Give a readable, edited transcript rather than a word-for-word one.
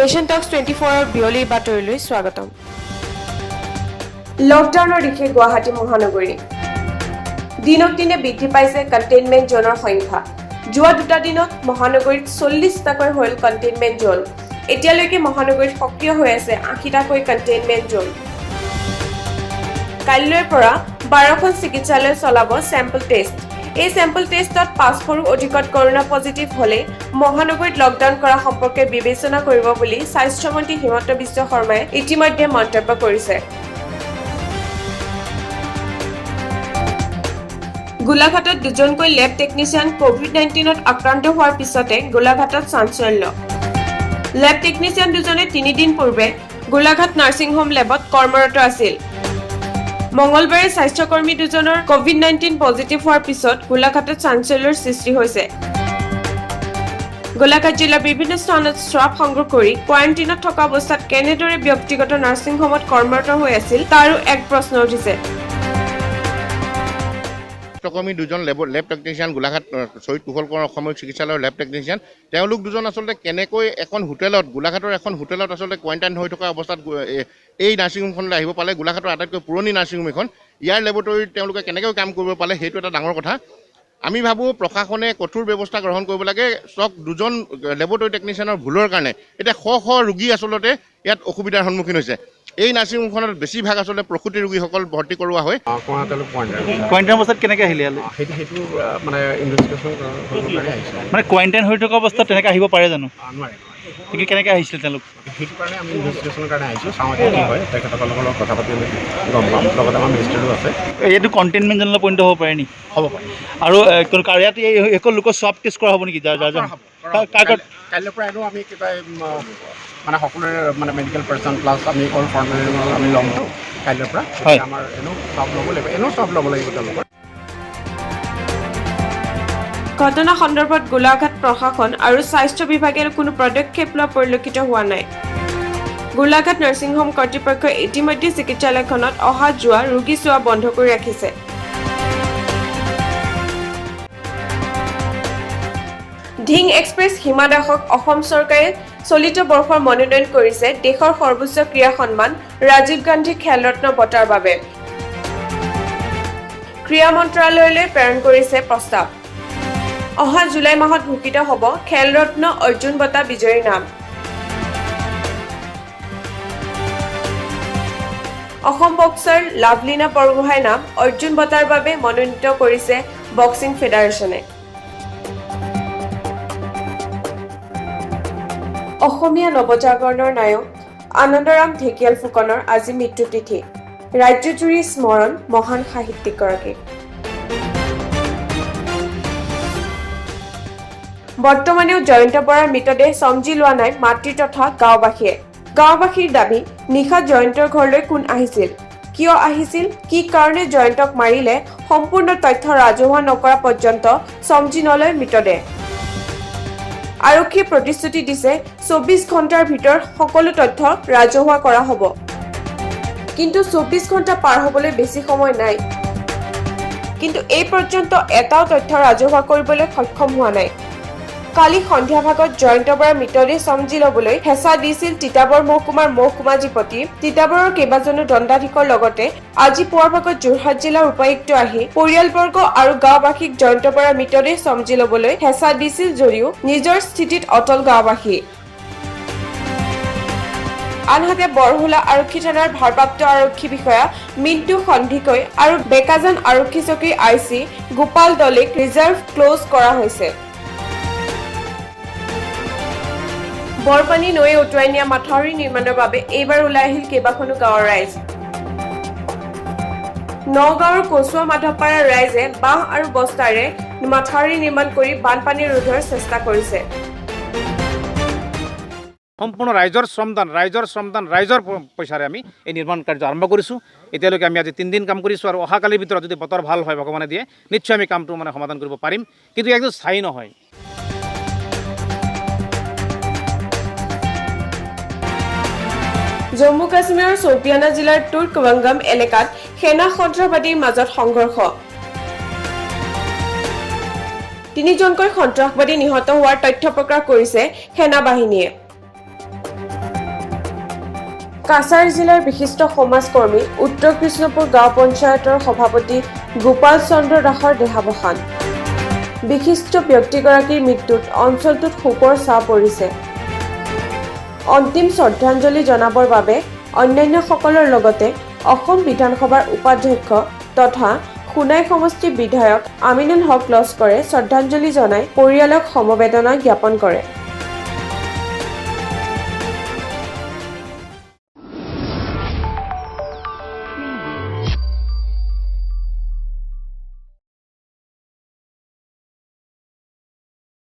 Nation টক্স 24ৰ বিয়লিৰ বাতৰিলৈ স্বাগতম। লকডাউনৰ দিশে গুৱাহাটী মহানগৰী। দিনক দিনে বৃদ্ধি পাইছে কণ্টেইনমেণ্ট জ'নৰ সংখ্যা। যোৱা দুটা দিনত মহানগৰীত 40টাকৈ হ'ল কণ্টেইনমেণ্ট জ'ন। এতিয়ালৈকে মহানগৰীত সক্ৰিয় হৈ আছে 80টাকৈ কণ্টেইনমেণ্ট জ'ন। কাইলৈৰ পৰা 12খন চিকিৎসালয় চলাব চেম্পল টেষ্ট। এই চেম্পল টেষ্টত 500ৰো অধিকত কৰোণা পজিটিভ হ'লে মহানগৰীত লকডাউন কৰা সম্পৰ্কে বিবেচনা কৰিব বুলি স্বাস্থ্যমন্ত্ৰী হিমন্ত বিশ্ব শৰ্মাই ইতিমধ্যে মন্তব্য কৰিছে। গোলাঘাটত দুজনকৈ লেব টেকনিচিয়ান কোভিড-19ত আক্ৰান্ত হোৱাৰ পিছতে গোলাঘাটত চাঞ্চল্য। লেব টেকনিচিয়ান দুজনে 3 দিন পূৰ্বে গোলাঘাট নাৰ্ছিং হোম লেবত কৰ্মৰত আছিল। মঙলবাৰে স্বাস্থ্যকৰ্মী দুজনৰ কোভিড-19 পজিটিভ হোৱাৰ পিছত গোলাঘাটত চাঞ্চল্যৰ সৃষ্টি হৈছে। গোলাঘাট জিলাৰ বিভিন্ন স্থানত স্বাব সংগ্ৰহ কৰি কোৱাৰেণ্টিনত থকা অৱস্থাত কেনেদৰে ব্যক্তিগত নাৰ্ছিং হোমত কৰ্মৰত হৈ আছিল, তাৰো এক প্ৰশ্ন উঠিছে। স্বাস্থ্যকৰ্মী দুজন লেব টেকনিচিয়ান, গোলাঘাট শ্বহীদ কুশল কোঁৱৰ অসামৰিক চিকিৎসালয়ৰ লেব টেকনিচিয়ান, তেওঁলোক দুজন আচলতে কেনেকৈ এখন হোটেলত, গোলাঘাটৰ এখন হোটেলত আচলতে কোৱাৰেণ্টাইন হৈ থকা অৱস্থাত এই নাৰ্ছিং হোমখনলৈ আহিব পালে? গোলাঘাটৰ আটাইতকৈ পুৰণি নাৰ্ছিং হোম এইখন। ইয়াৰ লেবৰেটৰীত তেওঁলোকে কেনেকৈ কাম কৰিব পালে, সেইটো এটা ডাঙৰ কথা। আমি ভাবোঁ, প্ৰশাসনে কঠোৰ ব্যৱস্থা গ্ৰহণ কৰিব লাগে। চাওক, দুজন লেবৰেটৰী টেকনিচিয়ানৰ ভুলৰ কাৰণে এতিয়া শ শ ৰোগী আচলতে ইয়াত অসুবিধাৰ সন্মুখীন হৈছে। এই নাৰ্ছিং হোমখনত বেছিভাগ আচলতে প্ৰসূতি ৰোগীসকল ভৰ্তি কৰোৱা হয়। অঁ, তেওঁলোক কোৱাৰেণ্টাইন। কোৱাৰেণ্টাইন অৱস্থাত কেনেকৈ আহিলে ইয়ালৈ? সেইটো মানে ইনভেষ্টিগেশ্যন কৰিবৰ কাৰণে আহিছোঁ। মানে কোৱাৰেণ্টাইন হৈ থকা অৱস্থাত তেনেকৈ আহিব পাৰে জানো? নোৱাৰে। গতিকে কেনেকৈ আহিছিল তেওঁলোক? সেইটো কাৰণে আমি ইনভেষ্টিগেশ্যনৰ কাৰণে আহিছোঁ। চাওঁ এতিয়া কি হয়। তেখেতসকলৰ লগত কথা পাতি আমি গম পাম। লগতে আমাৰ মিনিষ্টাৰো আছে। এইটো কণ্টেইনমেণ্ট জ'নলৈ পৰিণত হ'ব পাৰে নেকি? হ'ব পাৰে। আৰু ইয়াত এইসকল লোকৰ স্বাব টেষ্ট কৰা হ'ব নেকি? যাৰ যাৰ যাৰ কাৰ কাৰ কাইলৈৰ পৰা এনেও আমি কি কয় মানে সকলোৰে মানে মেডিকেল পাৰ্চন প্লাছ আমি অল ফৰ্মেল আমি ল'মতো কাইলৈৰ পৰা। আমাৰ এনেও স্বাব ল'ব লাগিব, এনেও স্বাব ল'ব লাগিব তেওঁলোকৰ। ঘটনা সন্দৰ্ভত গোলাঘাট প্ৰশাসন আৰু স্বাস্থ্য বিভাগে কোনো পদক্ষেপ লোৱা পৰিলক্ষিত হোৱা নাই। গোলাঘাট নাৰ্ছিং হোম কৰ্তৃপক্ষই ইতিমধ্যে চিকিৎসালয়খনত অহা যোৱা, ৰোগী চোৱা বন্ধ কৰি ৰাখিছে। ধিং এক্সপ্ৰেছ হিমা দাসক অসম চৰকাৰে চলিত বৰ্ষৰ মনোনয়ন কৰিছে দেশৰ সৰ্বোচ্চ ক্ৰীড়া সন্মান ৰাজীৱ গান্ধী খেলৰত্ন বঁটাৰ বাবে। ক্ৰীড়া মন্ত্ৰালয়লৈ প্ৰেৰণ কৰিছে প্ৰস্তাৱ। অহা জুলাই মাহত ঘোষিত হ'ব খেলৰত্ন অৰ্জুন বঁটা বিজয়ীৰ নাম। অসম বক্সাৰ লাভলীনা বৰগোহাঁইৰ নাম অৰ্জুন বঁটাৰ বাবে মনোনীত কৰিছে বক্সিং ফেডাৰেশ্যনে। অসমীয়া নৱজাগৰণৰ নায়ক আনন্দৰাম ঢেকিয়াল ফুকনৰ আজি মৃত্যুতিথি। ৰাজ্যজুৰি স্মৰণ মহান সাহিত্যিকগৰাকীক। বৰ্তমানেও জয়ন্ত বৰাৰ মৃতদেহ চমজি লোৱা নাই মাতৃ তথা গাঁওবাসীয়ে। গাঁওবাসীৰ দাবী, নিশা জয়ন্তৰ ঘৰলৈ কোন আহিছিল, কিয় আহিছিল, কি কাৰণে জয়ন্তক মাৰিলে, সম্পূৰ্ণ তথ্য ৰাজহুৱা নকৰা পৰ্যন্ত চমজি নলয় মৃতদেহ। আৰক্ষীয়ে প্ৰতিশ্ৰুতি দিছে, 24 ঘণ্টাৰ ভিতৰত সকলো তথ্য ৰাজহুৱা কৰা হ'ব। কিন্তু 24 ঘণ্টা পাৰ হ'বলৈ বেছি সময় নাই। কিন্তু এই পৰ্যন্ত এটাও তথ্য ৰাজহুৱা কৰিবলৈ সক্ষম হোৱা নাই। কালি সন্ধিয়া ভাগত জয়ন্ত বৰাৰ মৃতদেহ চমজি ল'বলৈ হেঁচা দিছিল তিতাবৰ মহকুমাৰ মহকুমাধিপতি, তিতাবৰৰ কেইবাজনো দণ্ডাধীশৰ লগতে আজি পুৱাৰ ভাগত যোৰহাট জিলাৰ উপায়ুক্ত আহি পৰিয়ালবৰ্গ আৰু গাঁওবাসীক জয়ন্ত বৰাৰ মৃতদেহ চমজি ল'বলৈ হেঁচা দিছিল যদিও নিজৰ স্থিতিত অটল গাঁওবাসী। আনহাতে, বৰহোলা আৰক্ষী থানাৰ ভাৰপ্ৰাপ্ত আৰক্ষী বিষয়া মিণ্টু সন্দিকৈ আৰু বেকাজান আৰক্ষী চকীৰ I C Gopal দলেক ৰিজাৰ্ভ ক্ল'জ কৰা হৈছে। বৰপানী নৈয়ে উটুৱাই নিয়া মাথাউৰি নিৰ্মাণৰ বাবে এইবাৰ ওলাই আহিল কেইবাখনো গাঁৱৰ ৰাইজ। নগাঁৱৰ কচুৱা মাধৱপাৰাৰ ৰাইজে বাঁহ আৰু বস্তাৰে মাথাউৰি নিৰ্মাণ কৰি বানপানী ৰোধৰ চেষ্টা কৰিছে। সম্পূৰ্ণ ৰাইজৰ শ্ৰমদান, ৰাইজৰ শ্ৰমদান, ৰাইজৰ পইচাৰে আমি এই নিৰ্মাণ কাৰ্য আৰম্ভ কৰিছোঁ। এতিয়ালৈকে আমি আজি 3 দিন কাম কৰিছোঁ আৰু অহাকালিৰ ভিতৰত যদি বতৰ ভাল হয়, ভগৱানে দিয়ে, নিশ্চয় আমি কামটো মানে সমাধান কৰিব পাৰিম। কিন্তু একদম স্থায়ী নহয়। জম্মু কাশ্মীৰৰ চৌপিয়ানা জিলাৰ তুৰ্কবংগম এলেকাত সেনা সন্ত্ৰাসবাদীৰ মাজত সংঘৰ্ষ। তিনিজনকৈ সন্ত্ৰাসবাদী নিহত হোৱাৰ তথ্য প্ৰকাশ কৰিছে সেনা বাহিনীয়ে। কাছাৰ জিলাৰ বিশিষ্ট সমাজকৰ্মী, উত্তৰ কৃষ্ণপুৰ গাঁও পঞ্চায়তৰ সভাপতি গোপাল চন্দ্ৰ দাসৰ দেহাৱসান। বিশিষ্ট ব্যক্তিগৰাকীৰ মৃত্যুত অঞ্চলটোত শোকৰ ছাঁ পৰিছে। অন্তিম শ্ৰদ্ধাঞ্জলি জনাবৰ বাবে অন্যান্যসকলৰ লগতে অসম বিধানসভাৰ উপাধ্যক্ষ তথা সোণাই সমষ্টিৰ বিধায়ক আমিনুল হক লস্কৰে শ্ৰদ্ধাঞ্জলি জনাই পৰিয়ালক সমবেদনা জ্ঞাপন কৰে।